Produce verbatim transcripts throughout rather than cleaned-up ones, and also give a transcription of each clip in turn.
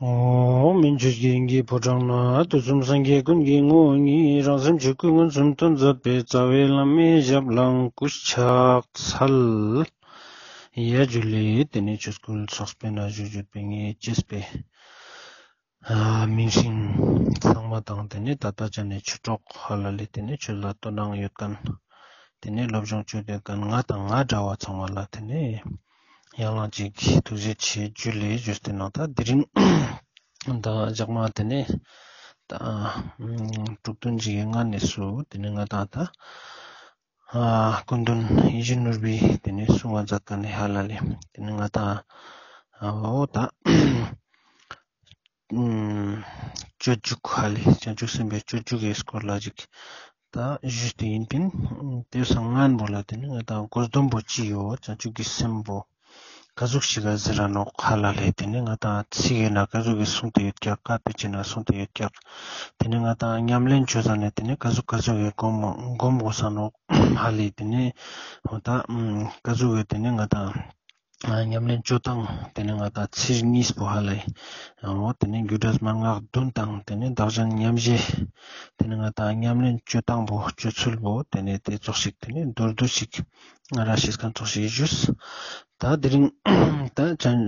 འོ། སྨན་ཆུ་རྒྱལ་གྱི་ཕོ་བྲང་ན། དུས་གསུམ་སངས་རྒྱས་ཀུན་གྱི་ངོ་བོ་ཉིད། རང་སེམས་ཆོས་སྐུ་མངོན་སུམ་སྟོན་མཛད་པའི། རྩ་བའི་བླ་མའི་ཞབས་ལ་གུས་ཕྱག་འཚལ། ཡ་ཇུ་ལེ། དེ་ནས་ཆོས་སྐུ་ཚོགས་པའི་ན་བཞུགས་བརྒྱུད་པའི་ངེས་ཅེས་པའི་ཨ་མིང་སྲིང་ཚང་མ་དང་། དེ་ནས་ད་ལྟ་ཅན་ནས་ཆོས་གྲོགས་ཧ་ལ་ལས། དེ་ནས་ཆོས་ལ་དོ་སྣང་ཡོད་མཁན། དེ་ནས་སློབ་སྦྱོང་བྱེད་ཡོད་མཁན་ང་དང་ང་འདྲ་བ་ཚང་མ་ལ་དེ་ནས་ཡང་ལང་ཅིག་ཐུགས་རྗེ་ཆེ་ཇུ་ལེ་ཞུས་ཏེ་ནང་། ད་དེ་རིང་ད་རྒྱག་མ་དེ་ནས་ད་དྲུག་བདུན་ཅིག་གི་སྔ་ནས་སུ་དེ་ནས་ང་དང་ད་ཨ་སྐུ་མདུན་ཡིད་བཞིན་ནོར་བུའི་དེ་ནས་གསུང་བ་མཛད་མཁན་ནི་ཧ་ལ་ལས། དེ་ནས་ང་དང་ཨ་འོ་ད་སྤྱོད་འཇུག་ཧ་ལས། བྱང་ཆུབ་སེམས་དཔའི་སྤྱོད་འཇུག་གི་སྐོར་ལ་ཅིག་ད་ཞུས་ཏེ་ཡིན་པིན། དེ་སང་སྔན་པོ་ལ་དེ་ནས་ང་དང་དགོས་སྡོམ་པོ་ཅི་ཡོད། བྱང་ཆུབ་ཀྱི་སེམས་པོ་ག་ཟུག་ཞིག་ག་ཟེར་ར་ནོག་ཧ་ལ་ལས། དེ་ནས་ང་དང་ཚིག་གི་ནང་ག་ཟུག་གི་གསུངས་ཏེ་ཡོད་ཀྱག། བཀའ་ཕེབས་ཀྱི་ནང་གསུངས་ཏེ་ཡོད་ཀྱག། དེ་ནས་ང་དང་ཉམས་ལེན་བཅོ་ས་ནས་དེ་ནས་ག་ཟུག་ག་ཟུག་གི་སྒོམ་སྒོམ་དགོས་ས་ནོག་ཧ་ལས། དེ་ནས་འོ་ད་ག་ཟུག་གི་དེ་ནས་ང་དང་ཨ་ཉམས་ལེན་བཅོ་སྟངས། དེ་ནས་ང་དང་ཚིག་གཉིས་པོ་ཧ་ལས། འོ་དེ་ནས་རྒྱུ་འབྲས་མན་ངག་བདུན་དང་། དེ་ནས་བདག་གཞན་མཉམ་བརྗེ། དེ་ནས་ང་དང་ཉམས་ལེན་བཅོ་སྟངས་པོ་བཅོ་ཚུལ་པོ་དེ་ནས་དེ་ཙོགས་ཤིག་དེ་ནས་མདོར་བསྡུས་ཤིག་ང་རང་ཤེས་མཁན་ཙོགས་ཤིག་ཞུས། ད་དེ་རིང་ད་བྱང་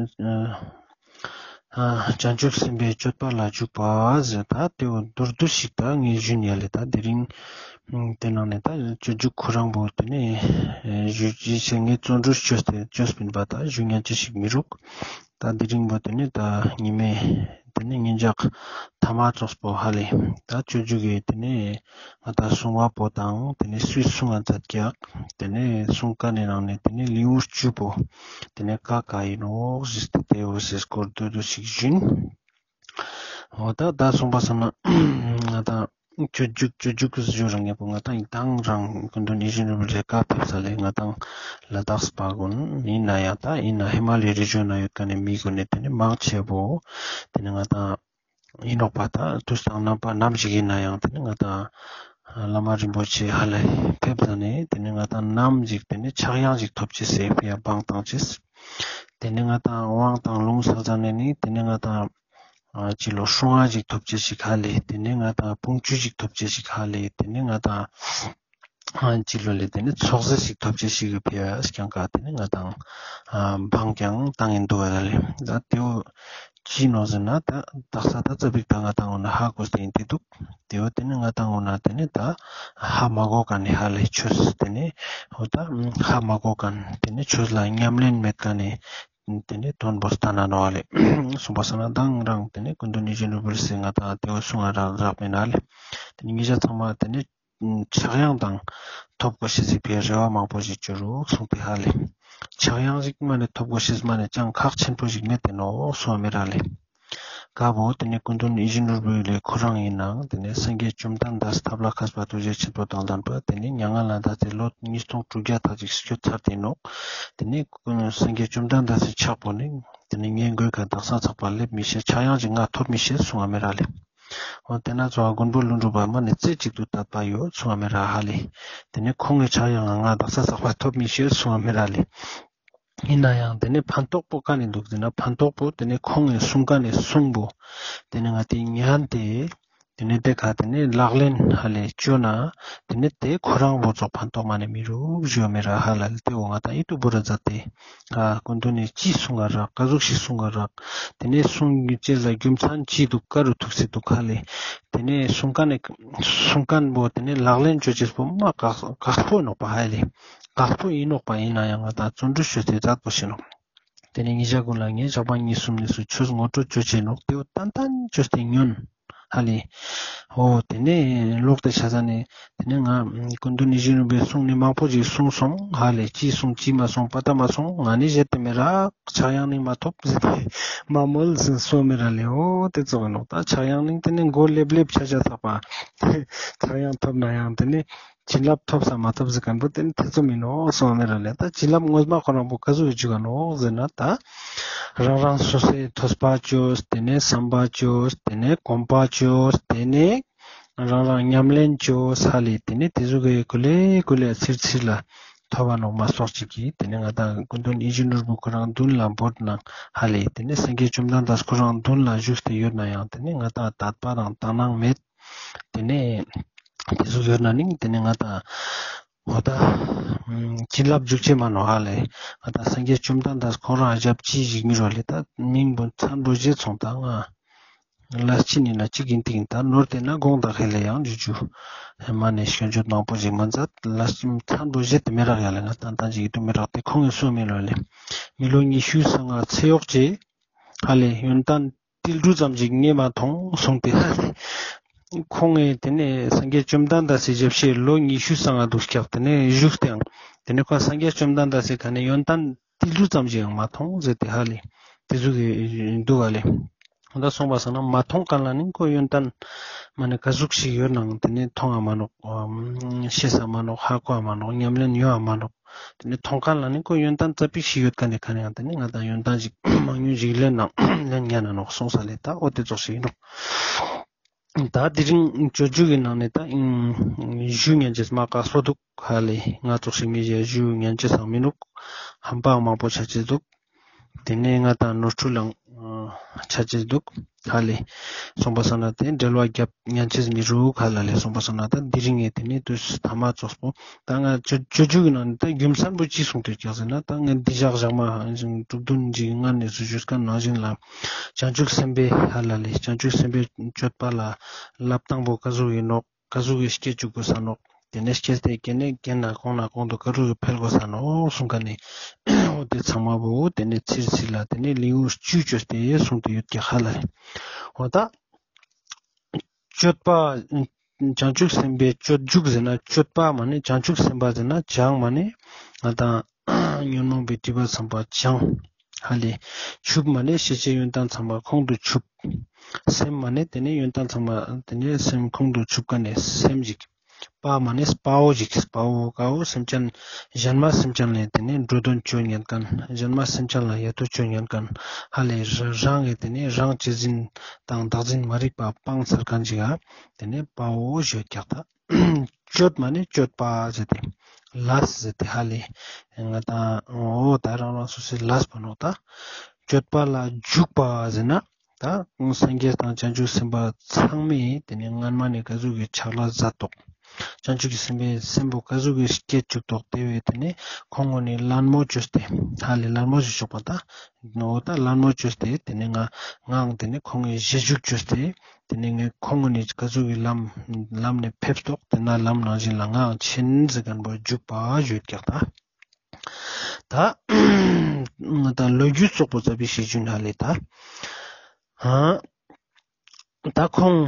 ཨ་བྱང་ཆུབ་སེམས་དཔའི་སྤྱོད་པ་ལ་འཇུག་པ་ཟེར། ད་དེ་བོ་མདོར་བསྡུས་ཤིག་ད་ངས་ཞུ་ཡིན་ཡ་ལེ། ད་དེ་རིང་དེ་ནང་ནས་ད་སྤྱོད་འཇུག་ཁོ་རང་པོ་དེ་ནས་ཞུ་ཅེས་ངས་བརྩོན་འགྲུས་བཅོས་ཏེ་བཅོས་པིན་པ། ད་ཞུ་ཉན་ཅེས་ཤིག་མི་རུག། ད་དེ་རིང་པོ་དེ་ནས་ད་ཉི་མའི་དེ་ནས་ཉིན་ཞག་ཐ་མ་ཙོགས་པོ་ཧ་ལས། ད་སྤྱོད་འཇུག་གི་དེ་ནས་ང་དང་གསུང་བ་པོ་དང་། དེ་ནས་སུས་གསུང་ང་མཛད་ཀྱག། དེ་ནས་གསུང་མཁན་ནི་ནང་ནས་དེ་ནས་ལེའུ་བཅུ་པོ་དེ་ནས་ཀ་ཀ་ཡིན་ནོག་ཟེར་ཏེ་དེ་བོ་ཟེར་སྐོར་མདོར་བསྡུས་ཤིག་ཞུ་ཡིན། འོ་ད་ད་གསུངས་པ་སང་ན་ང་དང་སྤྱོད་འཇུག་སྤྱོད་འཇུག་གི་ཞུ་རང་ངེས་པོ་ང་དང་ཡིན་དང་རང་སྐུ་མདུན་ཡིད་བཞིན་ནོར་བུ་ལས་བཀའ་ཕེབས་ས་ལས། ང་དང་ལ་དྭགས་པ་ཀུན་ཡིན་ན་ཡང་། ད་ཡིན་ན་ཧི་མ་ལའི་རི་ལྗོངས་ན་ཡོད་མཁན་ནི་མི་ཀུན་ནི་དེ་ནས་མང་ཆེ་བོ་དེ་ནས་ང་དང་ཡིན་ནོག་པ། ད་དུས་དང་རྣམ་པ་ནམ་ཞིག་ཡིན་ན་ཡང་དེ་ནས་ང་དང་བླ་མ་རིན་པོ་ཆེ་ཧ་ལས་ཕེབས་ས་ནས་དེ་ནས་ང་དང་ནམ་ཞིག་དེ་ནས་ཕྱག་དབྱངས་ཞིག་ཐོབ་ཅེས་སི་ཕི་ཡ་བང་བཏང་ཅེས། དེ་ནས་ང་དང་དབང་དང་ལུང་ས་ས་ནས་ནི་དེ་ནས་ང་དང་ཨ་ཅི་ལོ་སྲུང་བ་ཞིག་ཐོབ་ཅེས་ཤིག་ཧ་ལས། དེ་ནས་ང་དང་དཔུང་བཅུ་ཞིག་ཐོབ་ཅེས་ཤིག་ཧ་ལས། དེ་ནས་ང་དང་ཨ་ཅི་ལོ་ལས་དེ་ནས་ཚོགས་རྫས་ཤིག་ཐོབ་ཅེས་ཤིག་གི་ཕི་ཡ་སྐྱང་ཀ་དེ་ནས་ང་དང་ཨ་བང་ཀྱང་བཏང་ཡིན་འདུག་ག་ལ་ལས། ད་དེ་བོ་ཅི་ནོག་ཟེར་ན་ད་དག་ས་ད་ཙ་པིག་ད་ང་དང་འོ་ན་ཧ་གོ་སྟེ་ཡིན་ཏེ་འདུག། དེ་བོ་དེ་ནས་ང་དང་འོ་ན་དེ་ནས་ད་ཧ་མ་གོ་མཁན་ནི་ཧ་ལས་ཆོས་དེ་ནས་འོ་ད་ཧ་མ་གོ་མཁན་དེ་ནས་ཆོས་ལ་ཉམས་ལེན་མེད་མཁན་ནི་དེ་ནས་དོན་པོ་སྟན་ན་ནོག་ལེ། གསུངས་པ་སང་ན་དང་རང་དེ་ནས་སྐུ་མདུན་ཡིད་བཞིན་ནོར་བུ་ལས་ང་དང་དེ་བོ་གསུང་ང་རག་རག་མེད་ན་ལེ། དེ་ནས་ཉེ་ཞ་ཚང་མ་དེ་ནས་ཕྱག་དབྱངས་དང་ཐོབ་དགོས་ཤེས་སི་ཕི་ཡ་རེ་བ་མང་པོ་ཞིག་བཅོལ་རོགས་གསུངས་ཏེ་ཧ་ལས། ཕྱག་དབྱངས་ཞིག་མ་ནས་ཐོབ་དགོས་ཤེས་མ་ནས་ཅང་ཁག་ཆེན་པོ་ཞིག་མེད་དེ་ནོག་གསུངས་མེད་ར་ལེ། ཀ་བོ་དེ་ནས་སྐུ་མདུན་ཡིད་བཞིན་ནོར་བུ་ལས་ཁོ་རང་ཡིན་ནའང་དེ་ནས་སངས་རྒྱས་བཅོམ་ལྡན་འདས་ཐབས་ལ་མཁས་པ་ཐུགས་རྗེ་ཆེན་པོ་དང་ལྡན་པ་དེ་ནས་མྱ་ངན་ལས་འདས་ཏེ་ལོ་ཉིས་སྟོང་དྲུག་བརྒྱ་ཐག་ཅིག་སྐྱོད་ཚར་ཏེ་ནོག། དེ་ནས་སངས་རྒྱས་བཅོམ་ལྡན་འདས་སི་ཕྱག་པོ་ནི་དེ་ནས་ངའི་མགོའི་ཁ་དག་ས་ཚག་པ་སླེབས་མི་ཤེས། ཕྱག་དབྱངས་ཅིག་ང་ཐོབ་མི་ཤེས་གསུངས་མེད་ར་ལེ། འོ་དེ་ན་ཚོ་མགོན་པོ་ཀླུ་སྒྲུབ་པ་མ་ནས་རྩེ་གཅིག་ཏུ་དད་པ་ཡོད་གསུངས་མེད་ར་ཧ་ལེ། དེ་ནས་ཁོང་གི་ཕྱག་དབྱངས་ང་དག་ས་ཚག་པ་ཐོབ་མི་ཤེས་གསུངས་མེད་ར་ལེ། ཡིན་ན་ཡང་དེ་ནས་ཕན་ཐོགས་པོ་ག་ནས་འདུག་ཟེར་ན། ཕན་ཐོགས་པོ་དེ་ནས་ཁོང་གི་གསུང་མཁན་ནི་གསུང་པོ་དེ་ནས་ང་དེ་ཉན་ཏེ་དེ་ནས་དེ་ཁ་དེ་ནས་ལག་ལེན་ཧ་ལས་བཅོ་ན་དེ་ནས་དེ་ཁོ་རང་པོ་ཙོགས་ཕན་ཐོགས་མ་ནས་མི་རུག་ཞུ་མེད་ར་ཧ་ལ་ལེ། དེ་འོ་ང་དང་ཨི་ཏུ་བུ་ར་མཛད་དེ་ཨ་སྐུ་མདུན་ནས་ཅི་གསུང་ག་རག། ག་ཟུག་ཞིག་གསུང་ག་རག། དེ་ནས་གསུང་ཅེས་ལ་རྒྱུ་མཚན་ཅི་འདུག། ག་རུ་ཐུག་སེ་འདུག་ཧ་ལས། དེ་ནས་གསུང་མཁན་ནི་གསུང་མཁན་པོ་དེ་ནས་ལག་ལེན་བཅོ་ཅེས་པོ་མ་དཀགས་པོ་ནོག་པ་ཧ་ལས། དཀགས་པོ་ཡིན་ནོག་པ། ཡིན་ན་ཡང་ང་དང་བརྩོན་འགྲུས་བཅོས་ཏེ་མཛད་དགོས་ཤེས་ནོག། དེ་ནས་ཉེ་ཞ་ཀུན་ལ་ངས་ཞག་པ་གཉིས་གསུམ་ནས་སུ་ཆོས་ངོ་སྤྲོད་བཅོ་ཅེས་ནོག། དེ་བོ་ཏན་ཏན་བཅོས་ཏེ་ཉོན་ཧ་ལས། འོ་དེ་ནས་ལོག་སྟེ་ཆ་ས་ནས་དེ་ནས་ང་སྐུ་མདུན་ཡིད་བཞིན་ནོར་བུའི་གསུང་ནི་མང་པོ་ཞིག་གསུངས་སོང་ཧ་ལས། ཅི་གསུངས་ཅི་མ་གསུངས་པ་ད་མ་གསུངས། ང་ནི་བཞེད་དེ་མེད་ར། ཕྱག་དབྱངས་ནི་མ་ཐོབ་ཟེར་ཏེ་མ་མོལ་ཟེར་གསུངས་མེད་ར་ལེ། འོ་དེ་ཙོགས་ཡིན་ནོག། ད་ཕྱག་དབྱངས་ནི་དེ་ནས་མགོ་ལེབ་ལེབ་ཆ་ཆ་ཚག་པ། ཕྱག་དབྱངས་ཐོབ་ན་ཡང་དེ་ནས་བྱིན་རླབས་ཐོབ་ས་མ་ཐོབ་ཟེར་མཁན་པོ་དེ་ནི་ཐེ་ཚོམ་ཡིན་ནོག་གསུངས་མེད་ར་ལེ། ད་བྱིན་རླབས་ངོ་མ་ཁོ་རང་པོ་ག་ཟུག་གི་འཇུག་ག་ནོག་ཟེར་ན། ད་རང་རང་སོ་སོའི་ཐོས་པ་བཅོས། དེ་ནས་བསམ་པ་བཅོས། དེ་ནས་སྒོམ་པ་བཅོས། དེ་ནས་རང་རང་ཉམས་ལེན་བཅོས་ཧ་ལས། དེ་ནས་དེ་ཟུག་གི་ཀུ་ལེ་ཀུ་ལེ་ཚིར་ཚིར་ལ་ ཐོབ་པ་ནོག་མ་སོགས་ཅིག་གི་ཏེ་ནེ་ང་དང་སྐུ་མདུན་ཡིད་བཞིན་ནོར་བུ་ཁོ་རང་མདུན་ལ་བོར་ནང་ཧ་ལེ། ཏེ་ནེ་སངས་རྒྱས་བཅོམ་ལྡན་འདས་ཁོ་རང་མདུན་ལ་བཞུགས་ཏེ་ཡོད་ན་ཡང་ཏེ་ནེ་ང་དང་དད་པ་དང་དག་སྣང་མེད། ཏེ་ནེ་ཏེ་ཟུག་ཡོད་ན་ནིང་ཏེ་ནེ་ང་དང་འོ་ད་བྱིན་རླབས་འཇུག་ཅེས་མ་ནོག་ཧ་ལེ། ང་དང་སངས་རྒྱས་བཅོམ་ལྡན་འདས་ཁོ་རང་ཞབས་ཕྱི་ཞིག་མི་རོ་ལེ། ད་མིང་པོ་མཚན་པོ་བཞེས་སོང་ད་ང་ལས་ཅི་ནི་ན་ཅིག་ཡིན་ཏིག་ཡིན། ད་ནོར་ཏེ་ན་དགོངས་དག་ཧེ་ལེ་ཡང་ཇུ་ཇུ་ཧེ་མ་ནེ་སྐྱོན་བརྗོད་མང་པོ་ཞིག་མ་མཛད། ལས་ཅི་མཚན་པོ་བཞེས་ཏེ་མི་རག་ཡ་ལེ། ང་ཏན་ཏན་ཅིག་ཡིད་དུ་མི་རག་སྟེ་ཁོང་གི་སོ་མི་ལོ་ལེ། མི་ལོ་ཉི་ཤུ་རྩ་ལྔ་ཚེ་གཡོག་ཅེས་ཧ་ལེ་ཡོན་ཏན་ཏིལ་འབྲུ་ཙམ་ཞིག་ངས་མ་མཐོང་གསུངས་ཏེ་ཧ་ལེ། ཁོང་ངི་ཏེ་ནེ་སངས་རྒྱས་བཅོམ་ལྡན་འདས་སི་ཞབས་ཕྱི་ལོ་ཉི་ཤུ་རྩ་ལྔ་འདུག་སྐྱག་ཏེ་ནེ་བཞུགས་ཏེའང་ཏེ་ནེ་ཁོ་སངས་རྒྱས་བཅོམ་ལྡན་འདས་སི་ཁ་ནེ་ཡོན་ཏན་ཏིལ་འབྲུ་ཙམ་ཞིག་ཡང་མ་མཐོང་ཟེར་ཏེ་ཧ་ལེ། ཏེ་ཟུག་གི་འདུག་ག་ལེ། འོ་ད་སོང་པ་སང་ན་མ་མཐོང་མཁན་ལ་ནི་ཁོ་ཡོན་ཏན་མ་ནེ་ག་ཟུག་ཞིག་ཡོད་ནའང་ཏེ་ནེ་མཐོང་ང་མ་ནོག་ཤེས་ས་མ་ནོག་ཧ་གོ་ང་མ་ནོག་ཉམས་ལེན་ཡོང་ང་མ་ནོག་ཏེ་ནེ་མཐོང་མཁན་ལ་ནི་ཁོ་ཡོན་ཏན་ཙ་པིག་ཞིག་ཡོད་མཁན་ནི་ཁ་ནེ་ཡང་ཏེ་ནེ་ང་དང་ཡོན་ཏན་ཞིག་མང་ཉུང་ཞིག་ལེན་ན་ལེན་ཉན་ན་ནོག་གསུངས་ས་ལེ། ད་འོ་ཏེ་ཙོགས་ཤིག་ཡིན་ནོག་ད་དེ་རིང་སྤྱོད་འཇུག་གི་ནང་ནེ་ད་ཞུ་ཉན་ཅེས་མ་ཀ་སོ་འདུག་ཧ་ལེ། ང་ཙོགས་ཤིག་མི་ཞིག་ཞུ་ཉན་ཅེས་སང་མི་ནུག་ཧམ་པ་མང་པོ་ཆ་ཅེས་འདུག་ཏེ་ནེ་ང་དང་ནོར་འཁྲུལ་ལའང་ཆ་ཅེས་འདུག་ཧ་ལེ། སོང་པ་སང་ན་ཏེ་འབྲེལ་བ་རྒྱབ་ཉན་ཅེས་མི་རུག་ཧ་ལ་ལེ། སོང་པ་སང་ན་ད་དེ་རིང་ངས་ཏེ་ནེ་དུས་ཐ་མ་ཙོགས་པོ་ད་ང་སྤྱོད་སྤྱོད་འཇུག་གི་ནང་ནེ་ད་རྒྱུ་མཚན་པོ་ཅི་གསུངས་ཏེ་ཡོད་ཀྱག་ཟེར་ན་ད་ངས་འདི་ཞག་ཞག་མ་དྲུག་བདུན་གྱི་སྔ་ནེ་སུ་ཞུས་མཁན་ནང་བཞིན་ལ་བྱང་ཆུབ་སེམས་དཔའི་ཧ་ལ་ལེ། བྱང་ཆུབ་སེམས་དཔའི་སྤྱོད་པ་ལ་བསླབ་སྟངས་པོ་ག་ཟུག་ཡིན་ནོག་ག་ཟུག་གི་སྐྱེ་བཅུག་དགོས་ས་ནོག་ཏེ་ནེ་སྐྱེས་ཏེ་ཀེ་ནེ་ཀེ་ན་གོང་ན་གོང་དུ་ག་རུ་གི་འཕེལ་དགོས་ས་ནོག་གསུངས་མཁན་ནི་འོ་ཏེ་ཚང་མ་བོ་ཏེ་ནེ་ཚིར་ཚིར་ལ་ཏེ་ནེ་ལེའུ་བཅུ་བཅོས་ཏེ་གསུངས་ཏེ་ཡོད་ཀྱག་ཧ་ལ་ལེ། འོ་ད་སྤྱོད་པ་བྱང་ཆུབ་སེམས་དཔའི་སྤྱོད་འཇུག་ཟེར་ན་སྤྱོད་པ་མ་ནེ་བྱང་ཆུབ་སེམས་དཔའ་ཟེར་ན་བྱང་མ་ནེ་ང་དང་ཉོན་མོངས་པའི་སྒྲིབ་པ་ཚང་མ་བྱང་ཧ་ལེ། ཆུབ་མ་ནེ་ཤེས་བྱའི་ཡོན་ཏན་ཚང་མ་ཁོང་དུ་ཆུབ། སེམས་མ་ནེ་ཏེ་ནེ་ཡོན་ཏན་ཚང་མ་ཏེ་ནེ་སེམས་ཁོང་དུ་ཆུབ་མཁན་ནི་སེམས་ཤིག་དཔའ་མ་ནེ་དཔའ་བོ་ཞིག་དཔའ་བོ་དཀའ་བོ་སེམས་ཅན་གཞན་མ་སེམས་ཅན་ལ་ཏེ་ནེ་འགྲོ་དོན་ཅོ་ཉན་མཁན་གཞན་མ་སེམས་ཅན་ལ་ཡ་ཏོ་ཅོ་ཉན་མཁན་ཧ་ལེ། རང་གི་ཏེ་ནེ་རང་གཅེས་འཛིན་དང་བདག་འཛིན་མ་རིག་པ་སྤངས་ཚར་མཁན་ཞིག་ཨ་ཏེ་ནེ་དཔའ་བོ་ཞུ་ཡོད་ཀྱག་ད། སྤྱོད་མ་ནེ་སྤྱོད་པ་ཟེར་ཏེ་ལས་ཟེར་ཏེ་ཧ་ལེ། ང་དང་འོ་ད་རང་རང་སོ་སོའི་ལས་པོ་ནོག་ད། སྤྱོད་པ་ལ་འཇུག་པ་ཟེར་ན་ད་སངས་རྒྱས་དང་བྱང་ཆུབ་སེམས་དཔའ་ཚང་མས་ཏེ་ནེ་སྔན་མ་ནེ་ག་ཟུག་གི་ཕྱག་ལས་མཛད་དོག་བྱང་ཆུབ་ཀྱི་སེམས་དཔའི་སེམས་པོ་ག་ཟུག་གི་སྐྱེ་བཅུག་དོག་ཏེ་བས་ཏེ་ནེ་ཁོང་ངོ་ནི་ལད་མོ་བཅོས་ཏེ་ཧ་ལེ་ལད་མོ་བཅོས་ཆོག་པ་ད། འོ་ད་ལད་མོ་བཅོས་ཏེ་ཏེ་ནེ་ང་ངའང་ཏེ་ནེ་ཁོང་ངི་རྗེས་འཇུག་བཅོས་ཏེ་ཏེ་ནེ་ངས་ཁོང་ངོ་ནི་ག་ཟུག་གི་ལམ་ལམ་ནེ་ཕེབས་ཏོག་ཏེ་ན་ལམ་ནང་བཞིན་ལ་ངའང་ཆེན་ཟེར་མཁན་པོ་འཇུག་པ་ཞུ་ཡོད་ཀྱག་ད། ད་ང་དང་ལོ་རྒྱུས་ཙོགས་པོ་ཙ་པིག་ཞིག་ཞུ་ན་ལེ་ད། ཧ། ད་ཁོང་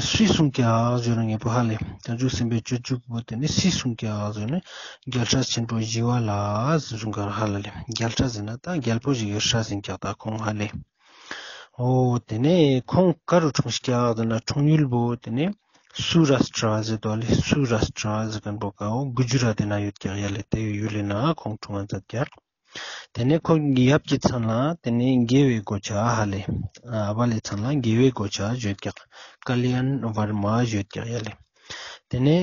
སུས་གསུངས་ཀྱག་ཟེར་ན་ངེས་པོ་ཧ་ལེ། བྱང་ཆུབ་སེམས་དཔའི་སྤྱོད་འཇུག་པོ་ཏེ་ནེ་སུས་གསུངས་ཀྱག་ཟེར་ན་རྒྱལ་སྲས་ཆེན་པོ་ཞི་བ་ལྷ་ཟེར་གསུངས་ཀྱག་ཧ་ལ་ལེ། རྒྱལ་སྲས་ཟེར་ན་ད་རྒྱལ་པོ་ཞིག་གི་སྲས་ཡིན་ཀྱག་ད་ཁོང་ཧ་ལེ། འོ་ཏེ་ནེ་ཁོང་ག་རུ་འཁྲུངས་ཀྱག་ཟེར་ན་འཁྲུངས་ཡུལ་པོ་ཏེ་ནེ་སུ་རཱ་ཤྲ་ཟེར་དོ་ལེ། སུ་རཱ་ཤྲ་ཟེར་མཁན་པོ་ཀ་འོ་གུ་ཇུ་རཱ་ཏི་ན་ཡོད་ཀྱག་ཡ་ལེ། ཏེ་ཡུལ་ལི་ན་ཁོང་འཁྲུངས་ས་མཛད་ཀྱག་ཏེ་ནེ་ཁོང་གི་ཡབ་ཀྱི་མཚན་ལ་ཏེ་ནེ་རྒྱལ་བའི་གོ་ཆ་ཧ་ལེ། ཨ་བ་ལེ་མཚན་ལ་རྒྱལ་བའི་གོ་ཆ་ཞུ་ཡོད་ཀྱག་ཀ་ལི་ཡཱན་ཝར་མ་ཞུ་ཡོད་ཀྱག་ཡ་ལེ། ཏེ་ནེ་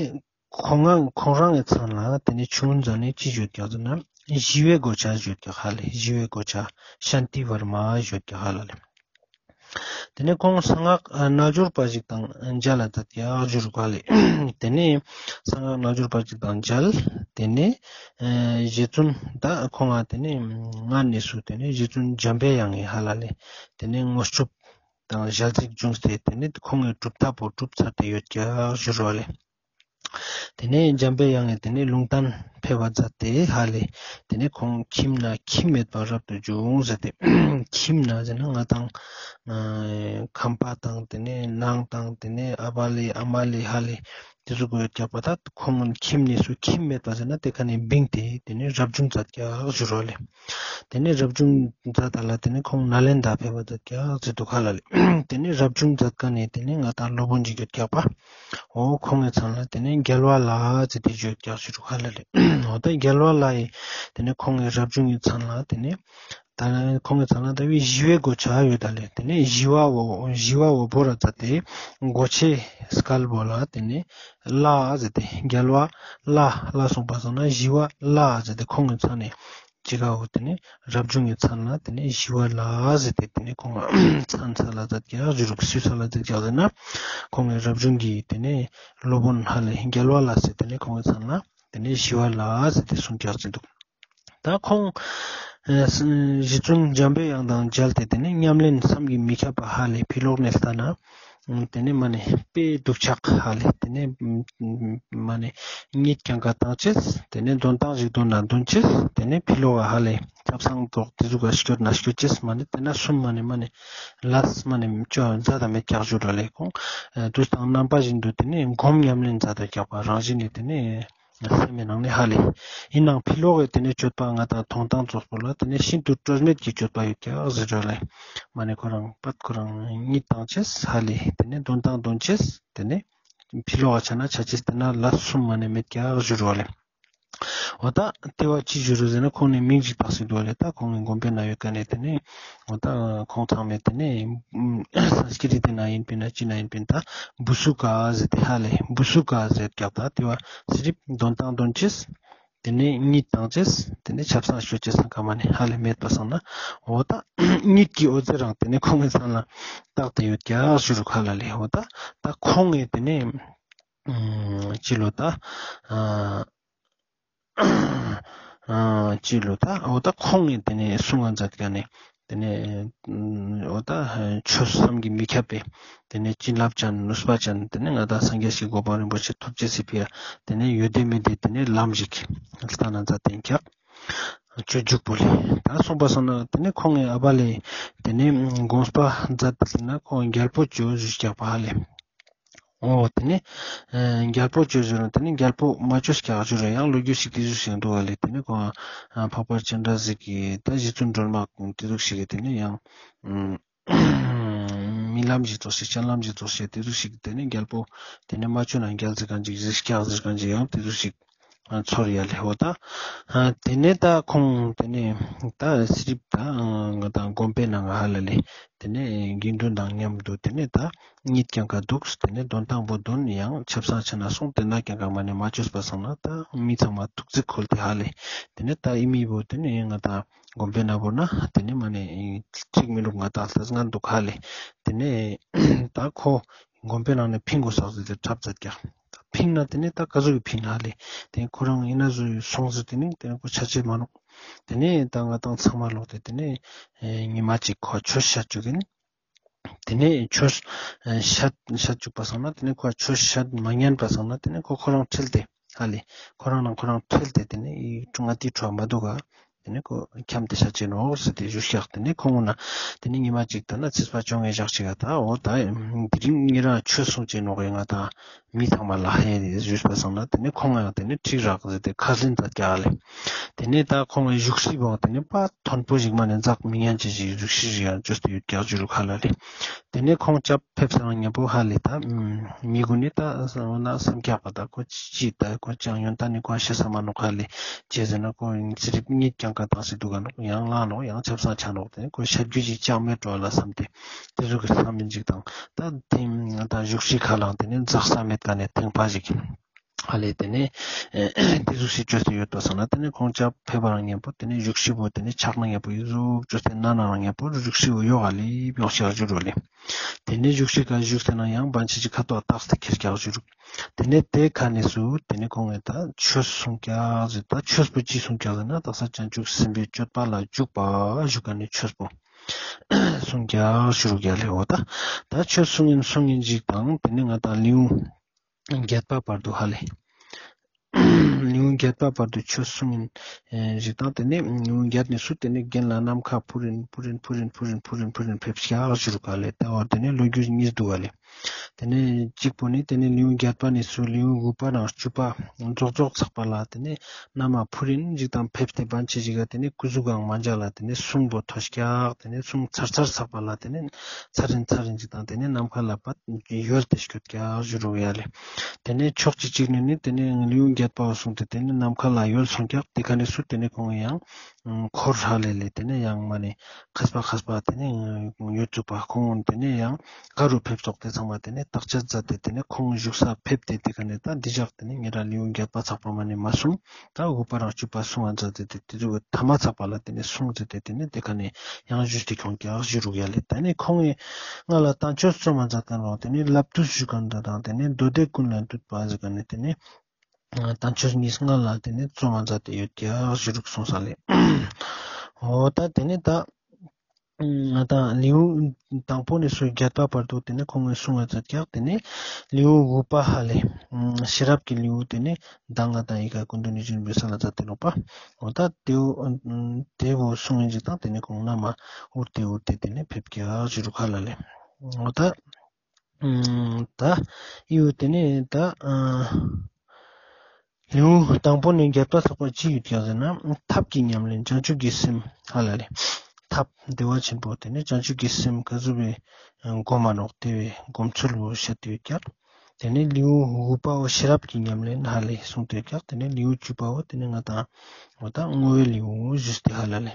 ཁོང་ང་ཁོང་རང་གི་མཚན་ལ་ཏེ་ནེ་ཆུང་ཙ་ནེ་ཅི་ཞུ་ཡོད་ཀྱག་ཟེར་ན་ཞི་བའི་གོ་ཆ་ཞུ་ཡོད་ཀྱག་ཧ་ལེ། ཞི་བའི་གོ་ཆ་ཤཱན་ཏི་ཝར་མ་ཞུ་ཡོད་ཀྱག་ཧ་ལ་ལེ། ཏེ་ནེ་ཁོང་གསང་སྔགས་རྣལ་འབྱོར་པ་ཞིག་དང་མཇལ་ལ་མཛད་ཀྱག་ཞུ་རུག་ཧ་ལེ། ཏེ་ནེ་གསང་སྔགས་རྣལ་འབྱོར་པ་ཞིག་དང་མཇལ། ཏེ་ནེ་རྗེ་བཙུན་ད་ཁོང་ང་ཏེ་ནེ་སྔ་ནེ་སུ་ཏེ་ནེ་རྗེ་བཙུན་འཇམ་པའི་དབྱངས་ཀྱི་ཧ་ལ་ལེ། ཏེ་ནེ་དངོས་གྲུབ་དང་ཞལ་གཟིགས་བྱུང་སྟེ་ཏེ་ནེ་ཁོང་གི་གྲུབ་མཐའ་པོ་གྲུབ་ཚར་ཏེ་ཡོད་ཀྱག་ཞུ་རུག་ཧ་ལེ། ཏེ་ནེ་འཇམ་པའི་དབྱངས་ཀྱིས་ཏེ་ནེ་ལུང་བསྟན་ཕེབས་པ་མཛད་དེ་ཧ་ལེ། ཏེ་ནེ་ཁོང་ཁྱིམ་ན་ཁྱིམ་མེད་པར་རབ་ཏུ་བྱུང་ཟེར་ཏེ། ཁྱིམ་ན་ཟེར་ན་ང་དང་ཁང་པ་དང་ཏེ་ནེ་ནང་དང་ཏེ་ནེ་ཨ་བ་ལེ་ཨ་མ་ལེ་ཧ་ལེ་ཏེ་ཟུག་གི་ཡོད་ཀྱག་པ་ད་ཁོང་ཁྱིམ་ནེ་སུ་ཁྱིམ་མེད་པ་ཟེར་ན་ཏེ་ཀ་ནེ་བིངས་ཏེ་ཏེ་ནེ་རབ་བྱུང་མཛད་ཀྱག་ཞུ་རུག་ཧ་ལེ། ཏེ་ནེ་རབ་བྱུང་མཛད་ད་ལ་ཏེ་ནེ་ཁོང་ནཱ་ལེནྡྲ་ཕེབས་པ་མཛད་ཀྱག་ཟེར་དུག་ཧ་ལ་ལེ། ཏེ་ནེ་རབ་བྱུང་མཛད་ཀ་ནེ་ཏེ་ནེ་ང་དང་སློབ་དཔོན་ཅིག་ཡོད་ཀྱག་པ། འོ་ཁོང་གི་མཚན་ལ་ཏེ་ནེ་རྒྱལ་བ་ལྷ་ཟེར་ཏེ་ཡོད་ཀྱག་ཞུ་རུག་ཧ་ལ་ལེ། འོ་ད་རྒྱལ་བ་ལྷ་ཡི་ཏེ་ནེ་ཁོང་གི་རབ་བྱུང་གི་མཚན་ལ་ཏེ་ནེ་ ད་ཁོང་གི་མཚན་ལ་ད་བི་ཞི་བའི་གོ་ཆ་ཡོད་ད་ལེ། དེ་ནས་ཞི་བ་བོ་ཞི་བ་བོ་བོར་ར་ཙ་ཏེ་གོ་ཆའི་སྐལ་བོ་ལ་དེ་ནས་ལ་ཟེར་ཏེ་རྒྱལ་བ་ལ་ལ་གསུངས་པ་སང་ན་ཞི་བ་ལ་ཟེར་ཏེ་ཁོང་གི་མཚན་ནས་ཅི་ག་བོ་དེ་ནས་རབ་བྱུང་གི་མཚན་ལ་དེ་ནས་ཞི་བ་ལ་ཟེར་ཏེ་དེ་ནས་ཁོང་མཚན་ས་ལ་ཙ་ཏེ་ཡག་ཞུ་རུག་སུས་ས་ལ་ཙ་ཏེ་ཡག་ཟེར་ན་ཁོང་གི་རབ་བྱུང་གི་དེ་ནས་སློབ་དཔོན་ཧ་ལེ་རྒྱལ་བ་ལ་ཟེར་དེ་ནས་ཁོང་གི་མཚན་ལ་དེ་ནས་ཞི་བ་ལ་ཟེར་ཏེ་གསུངས་ཀྱག་ཅི་འདུག་ད་ཁོང་ཨེ་གཞི་བཙུན་འཇམ་པའི་དབྱངས་དང་མཇལ་ཏེ་དེ་ནས་ཉམས་ལེན་བསམ་གྱིས་མི་ཁྱབ་པ་ཧ་ལེ་ཕི་ལོག་ནས་ལྟ་ན་དེ་ནས་མ་ནེ་དཔེ་སྡུག་ཆགས་ཧ་ལེ་དེ་ནས་མ་ནེ་གཉིད་ཀྱང་ག་བཏང་ཅེས་དེ་ནས་འདོན་སྟངས་ཤིག་འདོན་ན་འདོན་ཅེས་དེ་ནས་ཕི་ལོག་ག་ཧ་ལེ་ཆབ་གསང་ཐོག་དེ་ཟུག་ག་སྐྱོད་ན་སྐྱོད་ཅེས་མ་ནེ་དེ་ན་སུམ་མ་ནེ་མ་ནེ་ལས་མ་ནེ་ཅོ་མཛད་ད་མེད་ཀྱག་ཞུ་ར་ལེ། ཁོང་ཨེ་དུས་དང་རྣམ་པ་བཞིན་དུ་དེ་ནས་སྒོམ་ཉམས་ལེན་མཛད་ད་ཀྱག་པ་རང་བཞིན་ནས་དེ་ནས། སེམས་མའི་ནང་ནས་ཧ་ལེ། ཡིན་ནའང་ཕི་ལོག་གི་དེ་ནས་སྤྱོད་པ་ང་དང་མཐོང་སྟངས་ཙོགས་པོ་ལ་དེ་ནས་ཤིན་ཏུ་སྤྲོས་མེད་ཀྱི་སྤྱོད་པ་ཡོད་ཀྱག་ཟེར་རོ་ལེ། མ་ནེ་ཁོ་རང་པད་ཁོ་རང་གཉིད་བཏང་ཅེས་ཧ་ལེ། དེ་ནས་འདོན་སྟངས་འདོན་ཅེས་དེ་ནས་ཕི་ལོག་ག་ཆ་ན་ཆ་ཅེས་དེ་ན་ལས་སུམ་མ་ནེ་མེད་ཀྱག་ཞུ་རོ་ལེ། འོ་ད་དེ་བ་ཅི་ཞུ་རོ་ཟེར་ན་ཁོང་ནི་མིང་ཅིག་བཏགས་སྲིད་དོ་ལེ། ད་ཁོང་གི་དགོན་པའི་ནང་ཡོད་ཀ་ནས་དེ་ནས་འོ་ད་ཁོང་ཚང་མས་དེ་ནས་སཾསྐྲྀཏ་ནང་ཡིན་པིན་ན་ཅི་ནང་ཡིན་པིན་ད་བུ་སུ་ཀ་ཟེར་ཏེ་ཧ་ལེ་བུ་སུ་ཀ་ཟེར་ཀྱག་ད་དེ་བ་སི་རིབ་འདོན་སྟངས་འདོན་ཅེས་དེ་ནས་གཉིད་བཏང་ཅེས་དེ་ནས་ཆབ་གསང་ཤོད་ཅེས་སང་ཀ་མ་ནེ་ཧ་ལེ་མེད་པ་སང་ན་འོ་ད་གཉིད་ཀྱི་འོད་ཟེར་རང་དེ་ནས་ཁོང་གི་མཚན་ལ་བཏགས་ཏེ་ཡོད་ཀྱག་ཞུ་རུག་ཧ་ལ་ལེ། འོ་ད་ད་ཁོང་གི་དེ་ནས་ཅི་ལོ་ད་ཨ་ཨ་ཅི་ལོ་ད་འོ་ད་ཁོང་གི་དེ་ནས་གསུང་ང་མཛད་ཀ་ནས་དེ་ནས་འོ་ད་ཆོས་བསམ་གྱིས་མི་ཁྱབ་པའི་དེ་ནས་བྱིན་རླབས་ཅན་ནུས་པ་ཅན་དེ་ནས་ང་དང་སངས་རྒྱས་ཀྱི་གོ་འཕང་རིན་པོ་ཆེ་ཐོབ་ཅེས་སི་ཕི་ཡ་དེ་ནས་ཡོད་དེ་མེད་དེ་དེ་ནས་ལམ་ཞིག་ལྟ་ན་མཛད་དེ་ཀྱག་སྤྱོད་འཇུག་པོ་ལེ། ད་གསུངས་པ་སོང་ན་དེ་ནས་ཁོང་གི་ཨ་བ་ལེ་དེ་ནས་དགོངས་པ་མཛད་དེ་ན་ཁོང་རྒྱལ་པོ་བྱོས་ཞུས་ཀྱག་པ་ཧ་ལེ། འོ་དེ་ནས་ཨ་རྒྱལ་པོ་བྱོས་ཟེར་རུང་དེ་ནས་རྒྱལ་པོ་མ་བྱོས་ཀྱག་ཞུ་རུང་ཡང་ལོ་རྒྱུས་ཤིག་དེ་ཟུག་ཞིག་འདུག་ག་ལེ། དེ་ནས་ཁོང་ཨ་འཕགས་པ་སྤྱན་རས་གཟིགས་ཀྱི་ད་རྗེ་བཙུན་སྒྲོལ་མ་དེ་ཟུག་ཞིག་གི་དེ་ནས་ཡང་རྨི་ལམ་ཞིག་ཙོགས་ཤིག་སྤྱན་ལམ་ཞིག་ཙོགས་ཤིག་དེ་ཟུག་ཞིག་དེ་ནས་རྒྱལ་པོ་དེ་ནས་མ་བྱོན་ན་རྒྱལ་ཟེར་གང་ཅིག་གཟིགས་ཀྱག་ཟེར་གང་ཅིག་ཡང་དེ་ཟུག་ཞིག་ཚོར་ཡ་ལེ། འོ་ད་ཨ་དེ་ནས་ད་ཁོང་དེ་ནས་ད་སི་རིབ་ད་ང་དང་དགོན་པའི་ནང་ང་ཧ་ལ་ལེ། དེ་ནས་དགེ་འདུན་དང་མཉམ་དུ་དེ་ནས་ད་གཉིད་ཀྱང་ག་འདུག་དེ་ནས་འདོན་སྟངས་པོ་འདོན་ཡང་ཆབ་གསང་ཆ་ན་སོང་དེ་ན་ཀྱང་ག་མ་ནེ་མ་བཅོས་པ་སང་ན་ད་མི་ཚང་མ་ཐུགས་རྩིག་ཁོལ་ཏེ་ཧ་ལེ། དེ་ནས་ད་ཨི་མི་བོ་དེ་ནས་ང་དང་དགོན་པའི་ནང་བོ་ན་དེ་ནས་མ་ནེ་ཁྲིག་མི་འདུག་ང་དང་ལྟ་ང་འདུག་ཧ་ལེ། དེ་ནས་ད་ཁོ་དགོན་པའི་ནང་ནས་ཕིང་དགོས་ཟེར་ཏེ་འཁྲབ་མཛད་ཀྱག་ཕིང་ན་དེ་ནས་ད་ག་ཟུག་གི་ཕིང་ཧ་ལེ། དེ་ཁོ་རང་ཡིན་ན་ཟུག་སོང་ཟེར་དེ་ནས་དེ་ནས་ཁོ་ཆ་ཅེས་མ་ནོག་དེ་ནས་ད་ང་དང་ཚང་མ་ལོག་སྟེ་དེ་ནས་ཨེ་ཉི་མ་གཅིག་ཁོ་ཆོས་བཤད་བཅུག་གིན། དེ་ནས་ཆོས་ཨེ་བཤད་བཤད་བཅུག་པ་སང་ན་དེ་ནས་ཁོ་ཆོས་བཤད་མ་ཉན་པ་སང་ན་དེ་ནས་ཁོ་ཁོ་རང་ཁྲེལ་ཏེ་ཧ་ལེ། ཁོ་རང་ནང་ཁོ་རང་ཁྲེལ་ཏེ་དེ་ནས་ཨི་ཀྲུང་ང་ཏི་ཁྲོ་མ་འདུག་ག་དེ་ནས་ཁོ་འཁྱམས་ཏེ་ཤ་ཅེ་ནོག་ཟེར་ཏེ་ཞུ་ཤག་དེ་ནས་ཁོང་ན་དེ་ནས་ཉི་མ་གཅིག་ད་ན་ཚིས་པ་བཅོ་ལྔའི་ཞག་ཅིག་ག་ད་འོ་ད་དེ་རིང་ཉེ་རང་ཆོས་གསུང་ཅེ་ནོག་ཡ་ང་ད་མི་ཚང་མ་ལ་ཧེ་ཞུས་པ་སང་ན་དེ་ནས་ཁོང་ཡང་དེ་ནས་ཁྲིག་རག་ཟེར་ཏེ་ཁ་ཟིན་ད་རྒྱག་ལེ། དེ་ནས་ད་ཁོང་གི་བཞུགས་ཁྲི་བོ་དེ་ནས་པ་མཐོན་པོ་ཞིག་མ་ནེ་འཛག་མི་ཉན་ཅེས་ཞིག་བཞུགས་ཁྲི་ཞིག་ཡང་བཅོས་ཏེ་ཡོད་རྒྱག་ཞུ་རུག་ཧ་ལ་ལེ། དེ་ནས་ཁོང་སྐྱབས་ཕེབས་སང་ཉམ་པོ་ཧ་ལེ་ད་མི་གུན་ནི་ད་འོ་ན་བསམ་རྒྱག་པ་ད་ཁོ་ཅི་ད་ཁོ་ཅང་ཡོན་ཏན་ནི་ཁོ་ཤེས་ས་མ་ནོག་ཧ་ལེ། ཅི་ཟེར་ན་ཁོ་ཚེ་རིབ་གཉིད་ཀྱང་ག་བཏང་སེ་འདུག་ག་ནོག་ཡང་ལངས་ནོག་ཡང་ཆབ་གསང་ཆ་ནོག་དེ་ཁོ་ཤ་རྒྱུ་ཅིག་ཅང་མེད་འགྲོ་ལ་བསམ་སྟེ་དེ་ཟུག་གི་བསམ་མིན་ཅིག་དང་ད་དེ་ད་བཞུགས་ཁྲི་ཁ་ལའང་དེ་ནས་འཛག་ས་མེད་ཀ་ནས་ཐེངས་པ་ཞིག་ཧ་ལེ། དེ་ནས་དེ་ཟུག་ཞིག་བཅོས་ཏེ་ཡོད་པ་སང་ན་དེ་ནས་ཁོང་སྐྱབས་ཕེབས་པ་རང་ཉམ་པོ་དེ་ནས་བཞུགས་ཁྲི་བོ་དེ་ནས་ཕྱག་ན་ཉམ་པོ་ཡི་ཟུག་བཅོས་ཏེ་ན་ན་རང་ཉམ་པོ་བཞུགས་ཁྲི་བོ་ཡོག་ཧ་ལེ་ཡོག་ཤག་ཞུ་རུག་ལེ། དེ་ནས་བཞུགས་ཁྲི་ཁ་བཞུགས་ཏེ་ན་ཡང་བན་ཆེ་ཅིག་ཁ་ཐོག་བཏགས་ཏེ་ཁྱེར་རྒྱག་ཞུ་རུག་དེ་ནས་དེ་ཁ་ནས་སུ་དེ་ནས་ཁོང་གིས་ད་ཆོས་གསུང་རྒྱག་ཟེར། ད་ཆོས་པོ་ཅི་གསུང་རྒྱག་ཟེར་ན་དག་ས་བྱང་ཆུབ་སེམས་དཔའི་སྤྱོད་པ་ལ་འཇུག་པ་ཞུ་ཁན་ནི་ཆོས་པོ་གསུང་རྒྱག་ཞུ་རུག་ཡ་ལེ། འོ་ད་ད་ཆོས་གསུང་ཡིན་གསུང་ཡིན་ཞིག་དང་དེ་ནས་ང་དང་ལེའུ་བརྒྱད་པ་བར་དུ་ཧ་ལེ། ལེའུ་བརྒྱད་པ་བར་དུ་ཆོས་གསུང་ཡིན་ཞིག་དང་དེ་ནས་ལེའུ་བརྒྱད་ནས་སུ་དེ་ནས་རྒན་ལ་ནམ་མཁའ་འཕུར་རིན་འཕུར་རིན་འཕུར་རིན་འཕུར་རིན་འཕུར་རིན་ཕེབས་ཤག་ཞུ་རུག་ཧ་ལེ། ད་འོ་དེ་ནས་ལོ་རྒྱུས་གཉིས་འདུག་ཧ་ལེ། ཏེ་ནེ་གཅིག་པོ་ནི་ཏེ་ནེ་ལེའུ་བརྒྱད་པ་ནེ་སུ་ལེའུ་དགུ་པ་རང་བཅུ་པ་རྫོགས་རྫོགས་ཚག་པ་ལ་ཏེ་ནེ་ན་མ་ཕུ་རིན་ཞིག་དང་ཕེབས་ཏེ་བན་ཆེ་ཞིག་ག་ཏེ་ནེ་སྐུ་གཟུགས་གང་མ་འཇག་ལ་ཏེ་ནེ་སུང་པོ་ཐོ་ཀྱག་ཏེ་ནེ་སུང་ཚར་ཚར་ཚག་པ་ལ་ཏེ་ནེ་ཚར་རིན་ཚར་རིན་ཞིག་དང་ཏེ་ནེ་ནམ་མཁའ་ལ་ཕར་ཡོལ་ཏེ་སྐྱོད་ཀྱག་ཞུ་རུག་ཡ་ལེ། ཏེ་ནེ་ཕྱོགས་གཅིག་གཅིག་ནེ་ནི་ཏེ་ནེ་ལེའུ་བརྒྱད་པ་བོ་སུང་སྟེ་ཏེ་ནེ་ནམ་མཁའ་ལ་ཡོལ་སོང་ཀྱག་ཏེ་ཀ་ནེ་སུ་ཏེ་ནེ་ཁོང་ཡང་འཁོར་ཧ་ལས་ལེ་ཏེ་ནེ་ཡང་མ་ནེ་མཁས་པ་མཁས་པ་ཏེ་ནེ་ཡོད་ཚུག་པ་ཁོང་ཏེ་ནེ་ཡང་ག་རུ་ཕེབས་སོག་ཏེ་ཚང་མ་ཏེ་ནེ་བརྟག་དཔྱད་མཛད་དེ་ཏེ་ནེ་ཁོང་བཞུགས་ས་ཕེབས་ཏེ་ཏེ་ཀ་ནེ་ད་འདི་ཞག་ཏེ་ནེ་ཉེ་རང་ལེའུ་བརྒྱད་པ་ཚག་པ་མ་ནེ་མ་སུང་ད་དགུ་པ་རང་བཅུ་པ་སུང་ང་མཛད་དེ་ཏེ་ཏེ་ཚོ་ཐ་མ་ཚག་པ་ལ་ཏེ་ནེ་སུང་མཛད་དེ་ཏེ་ནེ་ཏེ་ཀ་ནེ་ཡང་བཞུགས་ཏེ་ཁྱོང་ཀྱག་ཞུ་རུག་ཡ་ལེ། ཏེ་ནེ་ཁོང་ངི་ང་ལ་བསྟན་བཅོས་རྩོམ་མ་མཛད་མཁན་རང་ཏེ་ནེ་བསླབ་བཏུས་ཞུ་མཁན་དང་ཏེ་ནེ་མདོ་སྡེ་ཀུན་ལས་བཏུས་པ་ཞུ་མཁན་ནི་ཏེ་ནེ་བསྟན་བཅོས་གཉིས་སྔ་ལ་ཏེ་ནེ་རྩོམ་མ་མཛད་དེ་ཡོད་ཀྱག་ཞུ་རུག་སོང་ས་ལེ། འོ་ད་ཏེ་ནེ་ད་ང་ད་ལེའུ་དང་པོ་ནེ་སུ་བརྒྱད་པ་བར་དུ་ཏེ་ནེ་ཁོང་ངི་སུང་ང་མཛད་ཀྱག་ཏེ་ནེ་ལེའུ་དགུ་པ་ཧ་ལེ་ཤེས་རབ་ཀྱི་ལེའུ་ཏེ་ནེ་ད་ང་ད་ཡི་གེ་ཀུན་འདུས་ཡིད་བཞིན་ནོར་བུའི་ས་ལ་མཛད་དེ་ནོག་པ། འོ་ད་ཏེ་བོ་ཏེ་བོ་སུང་ངིན་ཞིག་དང་ཏེ་ནེ་ཁོང་ན་མ་འུར་ཏེ་འུར་ཏེ་ཏེ་ནེ་ཕེབས་ཀྱག་ཞུ་རུག་ཧ་ལ་ལེ། འོ་ད་ཨུམ་ད་ཡུ་ཏེ་ནེ་ད་ཨ་ལེའུ་དང་པོ་ནེ་བརྒྱད་པ་ཚག་པ་ཅི་ཡོད་ཀྱག་ཟེར་ན་ཐབས་ཀྱི་ཉམས་ལེན་བྱང་ཆུབ་ཀྱི་སེམས་ཧ་ལ་ལེ། ཐབས་བདེ་བ་ཆེན་པོ་ཏེ་ནེ་བྱང་ཆུབ་ཀྱི་སེམས་ག་ཟུག་པའི་སྒོམ་མ་ནོག་ཏེ་བོའི་སྒོམ་ཚུལ་བོ་བཤད་དེ་ཡོད་ཀྱག་ཏེ་ནེ་ལེའུ་དགུ་པ་བོ་ཤེས་རབ་ཀྱི་ཉམས་ལེན་ཧ་ལ་ལེ་སུང་སྟེ་ཡོད་ཀྱག་ཏེ་ནེ་ལེའུ་བཅུ་པ་བོ་ཏེ་ནེ་ང་ད་འོ་ད་བསྔོ་བའི་ལེའུ་ཞུས་ཏེ་ཧ་ལ་ལེ།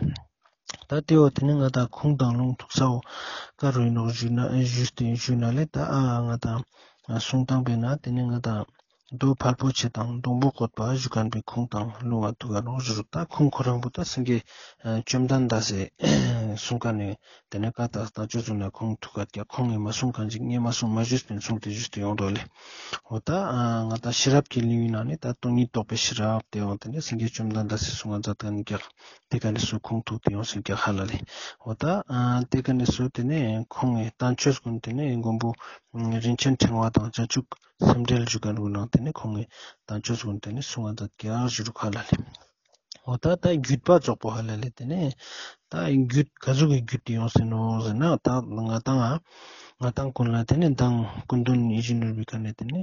ད་ཏེ་བོ་ཏེ་ནེ་ང་ད་ཁུངས་དང་ལུང་ཐུག་ས་བོ་ག་རུ་ཡིན་ནོག་ཞུ་ན་ཞུས་ཏེ་ཞུ་ན་ལེ་ད་ཨ་ང་ད་སུང་སྟངས་པས་ན་ཏེ་ནེ་ང་ད་མདོ་ཕལ་པོ་ཆེ་དང་སྡོང་པོ་བཀོད་པ་ཞུ་མཁན་པའི་ཁུངས་དང་ལུང་ང་ཐུག་ག་ནོག་ཞུ་རུག་ད་ཁུངས་ཁོ་རང་བོ་ད་སེང་གེ་བཅོམ་ལྡན་འདས་སི་སུང་མཁན་ནི་ཏེ་ནེ་ཀ་ད་ད་ཅོ་ཟུག་ན་ཁུངས་ཐུག་ག་ཀྱག་ཁོང་ངི་མ་སུང་མཁན་ཞིག་ངས་མ་སུང་མ་ཞུས་ཏེ་སུང་སྟེ་ཞུས་ཏེ་ཡོང་འགྲོ་ལེ། འོ་ད་ང་ད་ཤེས་རབ་ཀྱི་ལེའུའི་ནང་ནེ་ད་སྟོང་ཉིད་རྟོགས་པའི་ཤེས་རབ་ཏེ་ཡོང་ཏེ་ནེ་སེང་གེ་བཅོམ་ལྡན་འདས་སི་སུང་ང་མཛད་མཁན་ཀྱག་ཏེ་ཀ་ནེ་སུ་ཁུངས་ཐུག་སྟེ་ཡོང་སེང་ཀྱག་ཧ་ལ་ལེ། འོ་ད་ཏེ་ཀ་ནེ་སུ་ཏེ་ནེ་ཁོང་ངི་བསྟན་བཅོས་ཀུན་ཏེ་ནེ་མགོན་པོ་རིན་ཆེན་ཕྲེང་བ་དང་བྱང་ཆུབ་སེམས་འགྲེལ་ཞུ་མཁན་ཀུན་ནང་ཏེ་ནེ་ཁོང་ངི་བསྟན་བཅོས་ཀུན་ཏེ་ནེ་སུང་ང་མཛད་ཀྱག་ཞུ་རུག་ཧ་ལ་ལེ། འོ་ད་ད་བརྒྱུད་པ་རྫོགས་པོ་ཧ་ལ་ལེ། ཏེ་ནེ་ད་བརྒྱུད་ག་ཟུག་གི་བརྒྱུད་དེ་ཡོང་སེ་ནོག་ཟེར་ན་ད་ང་ཏང་ང་ཏང་ཀུན་ལ་ཏེ་ནེ་མདང་སྐུ་མདུན་ཡིད་བཞིན་ནོར་བུའི་ཀ་ནེ་ཏེ་ནེ་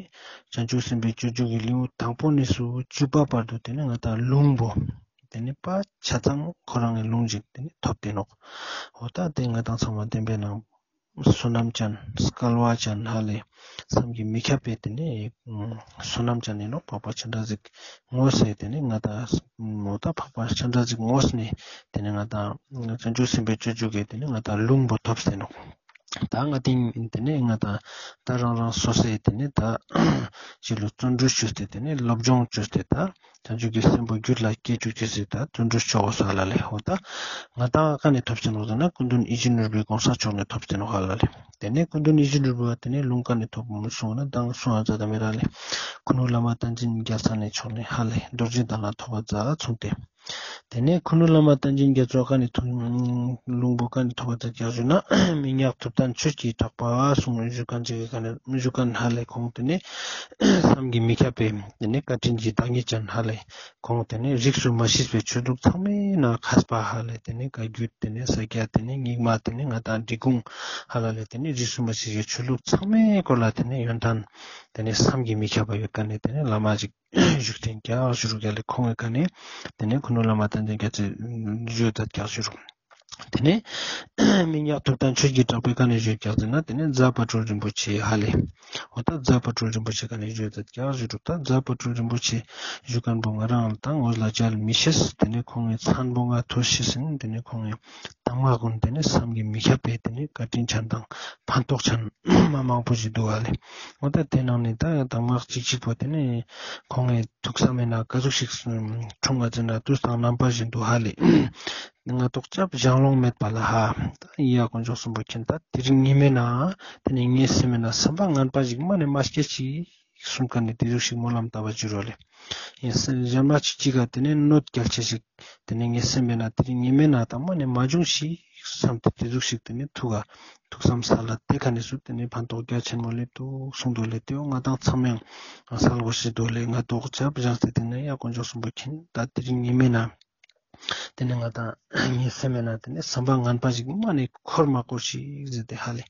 བྱང་ཆུབ་སེམས་དཔའི་སྤྱོད་འཇུག་གི་ལེའུ་དང་པོ་ནེ་སུ་བཅུ་པ་བར་དུ་ཏེ་ནེ་ང་ཏང་ལུང་བོ་ཏེ་ནེ་པ་ཆ་ཚང་ཁོ་རང་ངི་ལུང་ཞིག་ཏེ་ནེ་ཐོབ་སྟེ་ནོག་འོ་ད་ཏེ་ང་ཏང་ཚང་མ་བདེན་པའི་ནང་བསོད་ནམས་ཅན་སྐལ་བ་ཅན་ཧ་ལེ་བསམ་གྱིས་མི་ཁྱབ་པའི་ཏེ་ནེ་བསོད་ནམས་ཅན་ཨིན་ནོག་འཕགས་པ་སྤྱན་རས་གཟིགས་དངོས་སུ་ཏེ་ནེ་ང་ཏང་འོ་ད་འཕགས་པ་སྤྱན་རས་གཟིགས་དངོས་སུ་ནེ་ཏེ་ནེ་ང་ཏང་བྱང་ཆུབ་སེམས་དཔའི་སྤྱོད་འཇུག་གི་ཏེ་ནེ་ང་ཏང་ལུང་བོ་ཐོབ་སྟེ་ནོག་ད་ང་ཏང་ཏེ་ནེ་ང་ཏང་ད་རང་རང་སོ་སོའི་ཏེ་ནེ་ད་ཅི་ལོ་བརྩོན་འགྲུས་བཅོས་ཏེ་ཏེ་ནེ་སློབ་སྦྱོང་བཅོས་ཏེ་ད་བྱང་ཆུབ་ཀྱི་སེམས་པོ་རྒྱུད་ལ་སྐྱེ་བཅུག་ཅེས་སི་ད་བརྩོན་འགྲུས་བཅོ་གོས་ས་ལ་ལེ། འོ་ད་ང་ཏང་ཀ་ནེ་ཐོབ་སྟེ་ནོག་ཟེར་ན་སྐུ་མདུན་ཡིད་བཞིན་ནོར་བུའི་གོང་ས་མཆོག་ནེ་ཐོབ་སྟེ་ནོག་ཧ་ལ་ལེ། ཏེ་ནེ་སྐུ་མདུན་ཡིད་བཞིན་ནོར་བུ་བ་ཏེ་ནེ་ལུང་ཀ་ནེ་ཐོབ་མོལ་སོང་ན་མདང་སོང་ང་ཛད་ད་མེད་ར་ལེ། ཁུ་ནུ་བླ་མ་བསྟན་འཛིན་རྒྱལ་མཚན་ནི་མཆོག་ནེ་ཧ་ལེ་རྡོ་རྗེ་གདན་ལ་ཐོབ་པ་ཛད་ཚུགས་ཏེ། ཏེ་ནེ་ཁུ་ནུ་བླ་མ་བསྟན་འཛིན་རྒྱ་མཚོ་ཀ་ནེ་ཐོབ་ལུང་བོ་ཀ་ནེ་ཐོབ་པ་ཛད་ཀྱག་ཞུ་ན་མི་ཉག་ཐུབ་བསྟན་ཆོས་ཀྱི་གྲགས་པ་གསུང་ཞུ་མཁན་ཅིག་གི་ཀ་ནེ་ཞུ་མཁན་ཧ་ལེ་ཁོང་ཏེ་ནེ་བསམ་གྱིས་མི་ཁྱབ་པའི་ཏེ་ནེ་བཀའ་དྲིན་གྱི་བདག་ཉིད་ཅན་ཧ་ལེ། ཁོང་ཏེ་ནེ་རིས་སུ་མ་ཆད་པའི་ཆོས་ལུགས་ཚང་མའི་ནང་མཁས་པ་ཧ་ལེ། ཏེ་ནེ་བཀའ་བརྒྱུད་ཏེ་ནེ་ས་སྐྱ་ཏེ་ནེ་རྙིང་མ་ཏེ་ནེ་ང་ཏང་འབྲི་གུང་ཧ་ལ་ལེ། ཏེ་ནེ་རིས་སུ་མ་ཆད་པའི་ཆོས་ལུགས་ཚང་མའི་སྐོར་ལ་ཏེ་ནེ་ཡོན་ཏན་ཏེ་ནེ་བསམ་གྱིས་མི་ཁྱབ་པ་ཡོད་ཀ་ནེ་ཏེ་ནེ་བླ་མ་ཅིག་བཞུགས་ཏེ་ཀྱག་ཞུ་རུག་ཡ་ལེ། ཁོང་ངི་ཀ་ནེ་ཏེ་ནེ་ཁུ་ནུ་བླ་མ་བསྟན་འཛིན་རྒྱ་མཚོ་ཞུ་ཛད་ཀྱག་ཞུ་རུག་ཏེ་ནེ་མི་ཉག་ཐུབ་བསྟན་ཆོས་ཀྱི་གྲགས་པའི་ཀ་ནེ་ཞུ་ཀྱག་ཟེར་ན་ཏེ་ནེ་རྫ་དཔལ་སྤྲུལ་རིན་པོ་ཆེ་ཧ་ལེ། འོ་ད་རྫ་དཔལ་སྤྲུལ་རིན་པོ་ཆེ་ཀ་ནེ་ཞུ་ཛད་ཀྱག་ཞུ་རུག་ད་རྫ་དཔལ་སྤྲུལ་རིན་པོ་ཆེ་ཞུ་མཁན་པོ་ང་རང་ད་ངོས་ལ་མཇལ་མི་ཤེས། ཏེ་ནེ་ཁོང་ངི་མཚན་པོ་ང་ཐོས་ཤེས་ཟིན། ཏེ་ནེ་ཁོང་ངི་གདམས་ངག་ཀུན་ཏེ་ནེ་བསམ་གྱིས་མི་ཁྱབ་པའི་ཏེ་ནེ་བཀའ་དྲིན་ཅན་དང་ཕན་ཐོགས་ཅན་མ་མང་པོ་ཞིག་འདུག་ཧ་ལེ། འོ་ད་ཏེ་ནང་ནེ་ད་གདམས་ངག་ཅིག་ཅིག་པོ་ཏེ་ནེ་ཁོང་ངི་ཐུགས་བསམ་མེད་ན་ག་ཟུག་ཞིག་འཁྲུངས་ང་ཟེར་ན་དུས་དང་རྣམ་པ་བཞིན་དུ་ཧ་ལེ། ང་ཏོག་ཅབ་ཞང་ལོང་མེད་པ་ལ་ཧ། ད་ཡ་དཀོན་མཆོག་གསུམ་པོ་མཁྱེན། ད་དེ་རིང་ཉི་མའི་ནང་ཏེ་ནེ་ངའི་སེམས་མེད་ན་བསམ་པ་ངན་པ་ཞིག་མ་ནེ་མ་སྐྱེ་ཅིག་གསུངས་ཀ་ནེ་ཏེ་ཟུག་ཞིག་སྨོན་ལམ་བཏབ་པ་ཅི་རུག་ལེ། ཡིན་སེ་གཞན་མ་ཅིག་ཅིག་ག་ཏེ་ནེ་གནོད་སྐྱེལ་ཅེས་ཞིག་ཏེ་ནེ་ངའི་སེམས་པའི་ནང་ཏེ་རིང་ཉི་མའི་ནང་ད་མ་ནེ་མ་བྱུང་ཞིག་བསམ་སྟེ་ཏེ་ཟུག་ཞིག་ཏེ་ནེ་ཐུགས་ཀ་ཐུགས་བསམ་ས་ལ་ཏེ་ཀ་ནེ་སུ་ཏེ་ནེ་ཕན་ཐོགས་རྒྱ་ཆེན་མོ་ལེབ་དུག་གསུངས་དུག་ལེ། ཏེ་བོ་ང་ཏང་ཚང་མའང་སལ་གོས་ཤེས་དུག་ལེ། ང་ཏོག་ཅབ་ཞང་སྟེ་ཏེ་ནེ་ཡ་དཀོན་མཆོག་གསུམ་པོ་མཁྱེན། ད་ཏེ་རིང་ཉི་མའི་ནང་ ཏེ་ནེ་ང་དང་ངའི་སེམས་ན་ཏེ་ནེ་བསམ་པ་ངན་པ་ཞིག་མ་ནེ་འཁོར་མ་འཁོར་ཞིག་ཟེར་ཏེ་ཧ་ལེ།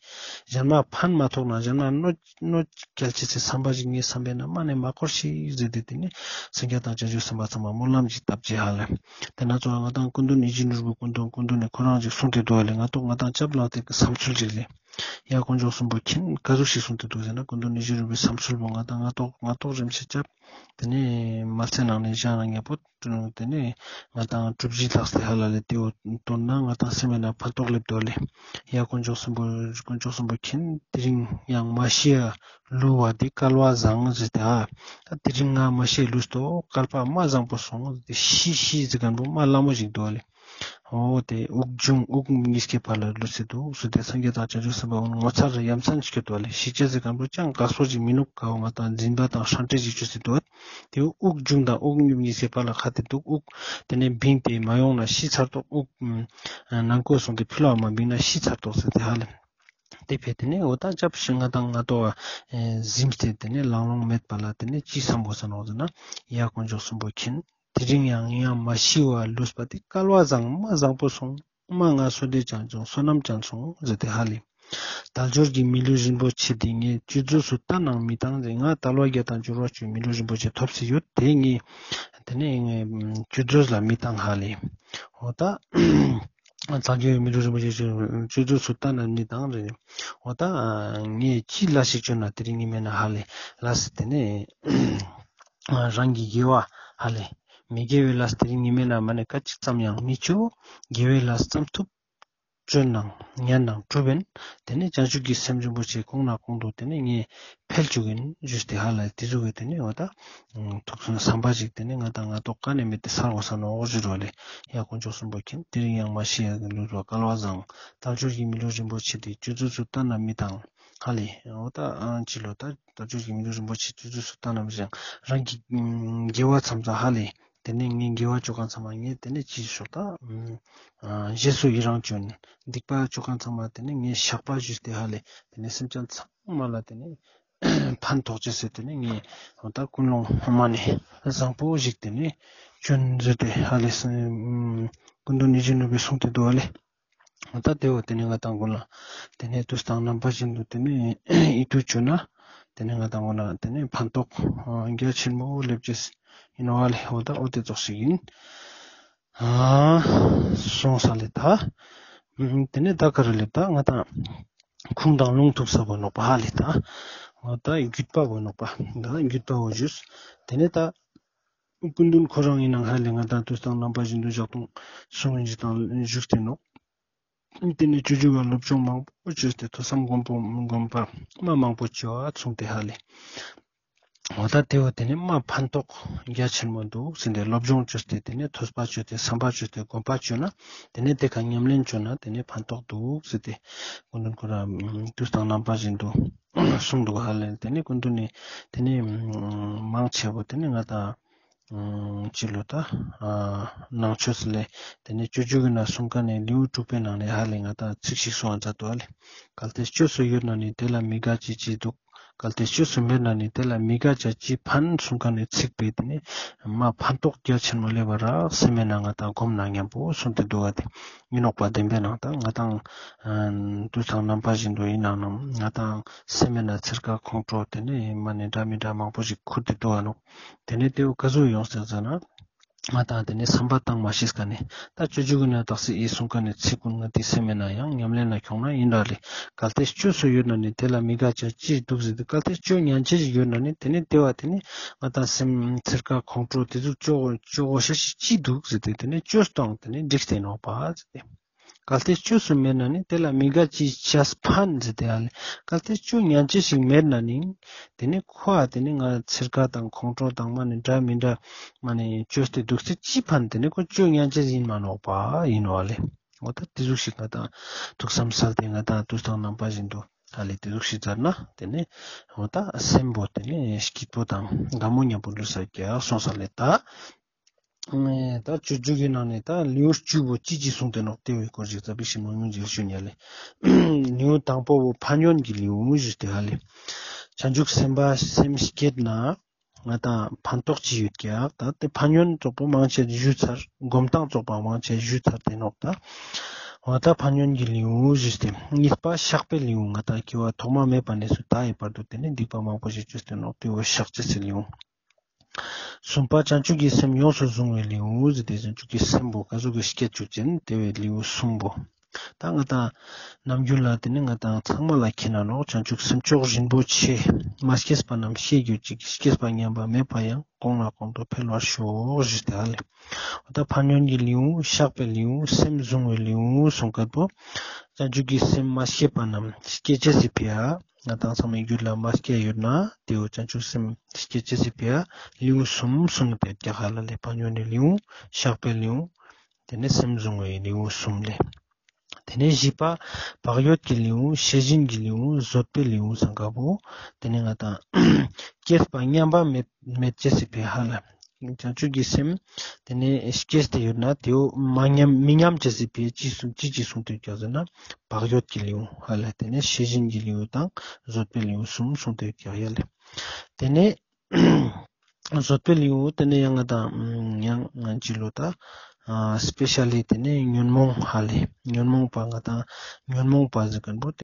ཞན་མ་ཕན་མ་ཐོགས་ན་ཞན་མ་གནོད་གནོད་སྐྱེལ་ཅེས་སི་བསམ་པ་ཞིག་ངའི་བསམ་པའི་ནང་མ་ནེ་མ་འཁོར་ཞིག་ཟེར་ཏེ་ཏེ་ནེ་སངས་རྒྱས་དང་བྱང་ཆུབ་སེམས་དཔའ་ཚང་མ་སྨོན་ལམ་ཞིག་བཏབ་ཅེས་ཧ་ལེ། ཏེ་ན་ཚོ་ང་དང་སྐུ་མདུན་ཡིད་བཞིན་ནོར་བུའི་སྐུ་མདུན་སྐུ་མདུན་ནི་ཁོ་རང་ཞིག་གསུངས་ཏེ་འདུག་ལེ། ང་ཏོག་ང་དང་སྐྱབས་ལ་ཏེ་བསམ་ཚུལ་ཞིག་ལེ། ཡ་དཀོན་མཆོག་གསུམ་པོ་མཁྱེན། ག་ཟུག་ཞིག་གསུངས་ཏེ་འདུག་ཟེར་ན་སྐུ་མདུན་ཡིད་བཞིན་ནོར་བུའི་བསམ་ཚུལ་པོ་ང་དང་ང་ཏོག་ང་ཏོག་རིམ་བཞིན་སྐྱབས། ཏེ་ནེ་མལ་སའི་ནང་ནེ་བཞག་ན་ཉེ་པོ། ཏེ་ནེ་ང་དང་གྲུ་བཞི་ལྷགས་ཏེ་ཧ་ལ་ལེ་ཏེ་བོ་དོན་ན་ང་དང་སེམས་ན་ཕན་ཐོགས་ལེབ་དོ་ལེ། ཡ་དཀོན་མཆོག་གསུམ་པོ་དཀོན་མཆོག་གསུམ་པོ་མཁྱེན། དེ་རིང་ཡང་མ་ཤི་ཡ་ལུས་པ་དེ་སྐལ་བ་བཟང་ཟེར་ཏེ་ཨ། ད་དེ་རིང་ང་མ་ཤི་ཡ་ལུས་ཏོ་སྐལ་པ་མ་བཟང་པོ་སོང་ཟེར་ཏེ་ཤི་ཤི་ཟེར་ཁན་པོ་མ་ལ་མོ་ཞིག་དོ་ལེ། འོ་ཏེ་དབུགས་འབྱུང་དབུགས་གཉིས་ཀྱི་བར་ལ་ལུས་སེ་འདུག་ཟེར་ཏེ་སངས་རྒྱས་དང་བྱང་ཆུབ་སེམས་དཔའ་ངོ་མཚར་ར་ཡ་མཚན་སྐྱོད་དོ་ལེ། ཤི་ཅེས་ཟེར་ཁན་པོ་ཅང་དགའ་སོ་ཞིག་མི་ནུག་ག་འོ་ང་དང་འཛིན་པ་དང་ཧྲང་ཏེ་ཞིག་ཅོས་སེ་འདུག་ཏེ་དབུགས་འབྱུང་དང་དབུགས་ཉུབ་གཉིས་སེ་བར་ལ་ཁ་ཏེ་འདུག་དབུགས་ཏེ་ནེ་བིང་སྟེ་མ་ཡོང་ན་ཤི་ཚར་ཏོག་དབུགས་ནང་ཁོག་སོང་སྟེ་ཕི་ལ་མ་བིང་ན་ཤི་ཚར་ཏོག་ཟེར་ཏེ་ཧ་ལེ། ཏེ་ཕི་ཏེ་ནེ་འོ་ད་ཅབ་ཤི་ང་དང་ང་ཏོག་ཟིམ་སྟེ་ཏེ་ནེ་ལང་ལོང་མེད་པ་ལ་ཏེ་ནེ་ཅི་བསམ་དགོས་ས་ནོག་ཟེར་ན་ཡ་དཀོན་མཆོག་གསུམ་པོ་མཁྱེན། དེ་རིང་ཡང་ཡང་མ་ཤི་བ་ལུས་པ་དེ་སྐལ་བ་བཟང་མ་བཟང་པོ་སོང་། མ་ང་བསོད་བདེ་ཅན་བྱུང་བསོད་ནམས་ཅན་སོང་ཟེར་ཏེ་ཧ་ལེ། དལ་འབྱོར་གྱི་མི་ལུས་རིན་པོ་ཆེ་འདི་ངས་སྤྱོད་རྫོགས་སུ་གཏན་ནང་མི་བཏང་ཟེར། ང་དལ་བ་བརྒྱད་དང་འབྱོར་བ་བཅུའི་མི་ལུས་རིན་པོ་ཆེ་ཐོབ་སེ་ཡོད་དེ་ངས་ཏེ་ནེ་སྤྱོད་རྫོགས་ལ་མི་བཏང་ཧ་ལེ། འོ་ད་དལ་འབྱོར་གྱི་མི་ལུས་རིན་པོ་ཆེ་སྤྱོད་རྫོགས་སུ་གཏན་ནང་མི་བཏང་ཟེར། འོ་ད་ངས་ཅི་ལས་ཤིག་བཅོས་ན་དེ་རིང་ངས་མེད་ན་ཧ་ལེ་ལས་ཏེ་ནེ། རང་གི་དགེ་བ་ཧ་ལེ། མི་དགེ་བའི་ལས་དེ་རིང་ཉི་མའི་ནང་མ་ནེ་སྐད་ཅིག་ཙམ་ཡང་མི་བཅོ། དགེ་བའི་ལས་ཙམ་ཐུབ་བཅོ་ནང་ཉན་ནང་གྲུབ་ཡིན། ཏེ་ནེ་བྱང་ཆུབ་ཀྱི་སེམས་རིན་པོ་ཆེ་གོང་ནས་གོང་དུ་ཏེ་ནེ་ངས་འཕེལ་བཅུག་ཡིན་ཞུས་ཏེ་ཧ་ལ་ཏེ་ཟུག་གི་ཏེ་ནེ་འོ་ད་ཐུགས་བསམ་པ་ཞིག་ཏེ་ནེ་ང་དང་ང་ཏོག་ག་ནེ་མེད་དེ་སལ་གོས་ས་ནོག་ཞུ་རོ་ལེ། ཡ་དཀོན་མཆོག་གསུམ་པོ་མཁྱེན། དེ་རིང་ཡང་མ་ཤི་ཡ་གི་ལུས་ལ་སྐལ་བ་བཟང་། དལ་འབྱོར་གྱི་མི་ལུས་རིན་པོ་ཆེ་དེ་སྤྱོད་རྫོགས་སུ་གཏན་ནས་མི་བཏང་། ཧ་ལེ། འོ་ད་ཨ་ཅི་ལོ་ད་དལ་འབྱོར་གྱི་མི་ལུས་རིན་པོ་ཆེ་སྤྱོད་རྫོགས་སུ་བཏང་ན་མི་ཞིག་རང་གི་དགེ་བ་མཚམས་ལ་ཧ་ལེ། ཏེ་ནེ་ངས་དགེ་བ་བཅོ་ཁན་ཚང་མ་ངས་ཏེ་ནེ་ཅི་ཞོག་ད་རྗེས་སུ་ཡི་རང་བཅོ་ཡིན། སྡིག་པ་བཅོ་ཁན་ཚང་མ་ཏེ་ནེ་ངས་བཤགས་པ་ཞུས་ཏེ་ཧ་ལེ། ཏེ་ནེ་སེམས་ཅན་ཚང་མ་ལ་ཏེ་ནེ་ཕན་ཐོགས་ཅེས་ཟེར་ཏེ་ནེ་ངས་འོ་ད་ཀུན་སློང་མ་ནེ་བཟང་པོ་ཞིག་ཏེ་ནེ་བཅོ་ཡིན་ཟེར་ཏེ་ཧ་ལེ། སྐུ་མདུན་ཡིད་བཞིན་ནོར་བུས་གསུངས་ཏེ་འདུག་ཧ་ལེ། ད་ཏེ་བོ་ཏེ་ནེ་ང་དང་གུན་ལ་ཏེ་ནེ་དུས་དང་རྣམ་པ་བཞིན་དུ་ཏེ་ནེ་ཡིད་དུ་བཅོས་ན་ཏེ་ནེ་ང་དང་གུན་ལ་ཏེ་ནེ་ཕན་ཐོགས་རྒྱ་ཆེན་མོ་ལེབ་ཅེས་ཡིན་ནོག་ལེ། འོ་ད་འོ་ཏེ་ཙོགས་ཤིག་ཡིན། ཨ་སོང་ས་ལེ་ད། ཏེ་ནེ་ད་ག་རུ་ལེབ་ད་ང་དང་ཁུངས་དང་ལུང་ཐུག་ས་བོ་ནོག་པ་ཧ་ལེ་ད། འོ་ད་བརྒྱུད་པ་བོ་ནོག་པ་ད་བརྒྱུད་པ་བོ་ཞུས། ཏེ་ནེ་ད། སྐུ་མདུན་ཁོ་རང་ཡིན་ནང་ཧ་ལེ་ང་དང་དུས་དང་རྣམ་པ་བཞིན་དུ་ཞག་དང་གསུང་བའི་ཇི་ལྟར་བཞུགས་ཏེ་ནོག་ཏེ་ནེ་སྤྱོད་འཇུག་ག་སློབ་སྦྱོང་མང་པོ་བཅོས་ཏེ་ཐོས་བསམ་སྒོམ་པོ་སྒོམ་པ་མ་མང་པོ་བཅོ་བ་མཚུངས་ཏེ་ཧ་ལེ། འོ་ད་ཏེ་བོ་ཏེ་ནེ་མ་ཕན་ཐོགས་རྒྱ་ཆེན་མོ་འདུག་ཟེར་ཏེ་སློབ་སྦྱོང་བཅོས་ཏེ་ཏེ་ནེ་ཐོས་པ་བཅོས་ཏེ་བསམ་པ་བཅོས་ཏེ་སྒོམ་པ་བཅོས་ན་ཏེ་ནེ་ཏེ་ཀ་ཉམས་ལེན་བཅོས་ན་ཏེ་ནེ་ཕན་ཐོགས་འདུག་ཟེར་ཏེ་སྐུ་མདུན་ཁོ་རང་དུས་དང་རྣམ་པ་བཞིན་དུ་གསུངས་འདུག་ཧ་ལེ། ཏེ་ནེ་སྐུ་མདུན་ནི་ཏེ་ནེ་མང་ཆེ་བོ་ཏེ་ནེ་ང་དང་ཅི་ལོ་ད་ནང་ཆོས་ལེ། ཏེ་ནེ་སྤྱོད་འཇུག་གི་ནང་གསུངས་ཁན་ནི་ལེའུ་དྲུག་པའི་ནང་ནེ་ཧ་ལེ་ང་དང་ཚིག་ཞིག་གསུངས་ས་མཛད་དོ་ཧ་ལེ། གལ་ཏེ་བཅོས་སུ་ཡོད་ན་ནི་དེ་ལ་མི་དགའ་ཅི་ཅི་འདུག་གལ་ཏེ་བཅོས་སུ་མེད་ན་ནི་དེ་ལ་མི་དགའ་ཅི་ཅི་ཕན་གསུངས་ཁན་ནི་ཚིག་པོ་ཏེ་ནེ་མ་ཕན་ཐོགས་རྒྱ་ཆེན་མོ་ལེབ་བ་རག་སེམས་ན་ང་དང་སྒོམ་ན་ཉམ་པོ་གསུངས་ཏེ་འདུག་ག་ཏེ་ཡིན་ནོག་པ། བདེན་པའི་ནང་ད་ང་དང་དུས་དང་རྣམ་པ་བཞིན་དུ་ཡིན་ནང་ནང་ང་དང་སེམས་ན་ཚེར་ཀ་ཁོང་ཁྲོ་ཏེ་ནེ་མ་ནེ་འདྲ་མི་འདྲ་མང་པོ་ཞིག་ཁུར་ཏེ་འདུག་ག་ནོག་ཏེ་ནེ་ཏེ་བོ་ག་ཟུག་ཡོང་ཟེར་ཟེར་ན། ང་དང་ཏེ་ནེ་བསམ་པ་བཏང་མ་ཤེས་ཀ་ནེ་ད་སྤྱོད་འཇུག་གི་ནང་དག་ས་ཨི་གསུངས་ཁན་ནི་ཚིག་ཀུན་ང་ཏི་སེམས་ན་ཡང་ཉམས་ལེན་ན་ཁྱོང་ན་ཡིན་ར་ལེ། གལ་ཏེ་བཅོས་སུ་ཡོད་ན་ནི་དེ་ལ་མི་དགའ་ཅི་ཅི་འདུག་ཟེར་ཏེ་གལ་ཏེ་བཅོ་ཉན་ཅེས་ཞིག་ཡོད་ན་ནི་ཏེ་ནེ་ཏེ་བོ་ཏེ་ནེ་ང་དང་སེམས་ཚེར་ཀ་ཁོང་ཁྲོ་ཏེ་ཟུག་བཅོ་བཅོ་གོས་ཤེས་ཤིག་ཅི་འདུག་ཟེར་ཏེ་ཏེ་ནེ་བཅོས་ཏང་ཏེ་ནེ་འགྲིག་སྟེ་ནོག་པ་ཟེར་ཏེ། གལ་ཏེ་བཅོས་སུ་མེད་ན་ནི་དེ་ལ་མི་དགའ་ཅི་ཅི་ཕན་ཟེར་ཏེ་ཨ་ལེ། གལ་ཏེ་བཅོ་ཉན་ཅེས་ཤིག་མེད་ན་ནི་ཏེ་ནེ་ཁོ་ཨ་ཏེ་ནེ་ང་ཚེར་ཀ་དང་ཁོང་ཁྲོ་དང་མ་ནེ་འདྲ་མི་འདྲ་མ་ནེ་བཅོས་ཏེ་འདུག་སྟེ་ཅི་ཕན། ཏེ་ནེ་ཁོ་བཅོ་ཉན་ཅེས་ཡིན་མ་ནོག་པ་ཡིན་ནོག་ཨ་ལེ། འོ་ད་ཏེ་ཟུག་ཤིག་ང་དང་ཐུགས་བསམ་སལ་ཏེ་ང་དང་དུས་དང་རྣམ་པ་བཞིན་དུ་ཨ་ལེ་ཏེ་ཟུག་ཤིག་མཛད་ན་ཏེ་ནེ་འོ་ད་སེམས་པོ་ཏེ་ནེ་སྐྱིད་པོ་དང་དགའ་མོ་ཉམ་པོ་ལུས་ས་ཀྱག་གསུངས་ས་ལེ་ད། ད་སྤྱོད་འཇུག་གི་ནང་ནེ་ད་ལེའུ་བཅུ་པོ་ཅི་ཅི་གསུངས་ཏེ་ནོག་ཏེ་བོའི་སྐོར་ཞིག་ཙ་པིག་ཞིག་མང་ཉུང་ཅིག་ཞུ་ཉན་ལེ། ལེའུ་དང་པོ་བོ་ཕན་ཡོན་གྱི་ལེའུ་ཞུས་ཏེ་ཧ་ལེ། བྱང་ཆུབ་སེམས་དཔའ་སེམས་བསྐྱེད་ན། ང་ཏང་ཕན་ཐོགས་ཅི་ཡོད་ཀྱག་ད་དེ་ཕན་ཡོན་ཙོགས་པོ་མང་ཆེ་ཞུས་ཚར། སྒོམ་སྟངས་ཙོགས་པོ་མང་ཆེ་ཞུས་ཚར་ཏེ་ནོག་ད། འོ་ད་ཕན་ཡོན་གྱི་ལེའུ་ཞུས་ཏེ། གཉིས་པ་བཤགས་པའི་ལེའུ། ང་ཏང་སྐྱེ་བ་ཐོག་མ་མེད་པ་ནས་སུ་ད་ཡི་བར་དུ་དེ་ནི་སྡིག་པ་མང་པོ་ཞིག་བཅོས་ཏེ་ནོག་དེ་བོ་བཤགས་ཅེས་སི་ལེའུ། གསུམ་པ་བྱང་ཆུབ་ཀྱི་སེམས་ཡོངས་སུ་བཟུང་བའི་ལེའུ་ཟེར་ཏེ། བྱང་ཆུབ་ཀྱི་སེམས་པོ་ག་ཟུག་གི་སྐྱེ་བཅུག་ཅེན་དེ་བོའི་ལེའུ་གསུམ་པོ། ད་ང་ཏང་ནམ་རྒྱུན་ལ་དེ་ནི་ང་ཏང་ཚང་མ་ལ་མཁྱེན་ན་ནོག་བྱང་ཆུབ་སེམས་མཆོག་རིན་པོ་ཆེ། མ་སྐྱེས་པ་རྣམས་སྐྱེ་གྱུར་ཅིག་སྐྱེས་པ་ཉམས་པ་མེད་པ་ཡང་། གོང་ནས་གོང་དུ་འཕེལ་བར་ཤོག་ཞུས་ཏེ་ཧ་ལེ། འོ་ད་ཕན་ཡོན་གྱི་ལེའུ། བཤགས་པའི་ལེའུ། སེམས་བཟུང་བའི་ལེའུ་གསུངས་ཁན་པོ། བྱང་ཆུབ་ཀྱི་སེམས་མ་སྐྱེས་པ་རྣམས་སྐྱེ་ཅེས་སི་ཕི་ཡ། ང་ཏང་ཚང་མའི་རྒྱུད་ལ་མ་སྐྱེས་ཡོད་ན་དེ་བོ་བྱང་ཆུབ་སེམས་སྐྱེ་ཅེས་སི་ཕི་ཡ་ལེའུ་གསུམ་གསུངས་ཏེ་ཡོད་ཀྱག་ཧ་ལ་ལེ། ཕན་ཡོན་གྱི་ལེའུ། བཤགས་པའི་ལེའུ། དེ་ནས་སེམས་བཟུང་བའི་ལེའུ་གསུམ་ལེ། དེ་ནས་བཞི་པ་བག་ཡོད་ཀྱི་ལེའུ། ཤེས་བཞིན་གྱི་ལེའུ། བཟོད་པའི་ལེའུ་གསུངས་ཁན་པོ། དེ་ནས་ང་ཏང་སྐྱེས་པ་ཉམས་པ་མེད་མེད་ཅེས་སི་ཕི་ཡ་ཧ་ལ། བྱང་ཆུབ་ཀྱི་སེམས་དེ་ནས་སྐྱེས་ཏེ་ཡོད་ན་དེ་བོ་མ་ཉམས་མི་ཉམས་ཅེས་སི་ཕི་ཡ་ཅི་གསུངས་ཅི་ཅི་གསུངས་ཏེ་ཡོད་ཀྱག་ཟེར་ན་བག་ཡོད་ཀྱི་ལེའུ་ཧ་ལ། དེ་ནས་ཤེས་བཞིན་གྱི་ལེའུ་དང་བཟོད་པའི་ལེའུ་གསུམ་གསུངས་ཏེ་ཡོད་ཀྱག་ཡ་ལེ། དེ་ནས་བཟོད་པའི་ལེའུ་དེ་ནས་ཡང་ང་ཏང་ཡང་ང་ཅི་ལོ་ད་ཨ་སྤེ་ཤལ་ལི་དེ་ནས་ཉོན་མོངས་ཧ་ལེ། ཉོན་མོངས་པ་ང་ཏང་ཉོན་མོངས་པ་ཟེར་ཁན་པོ་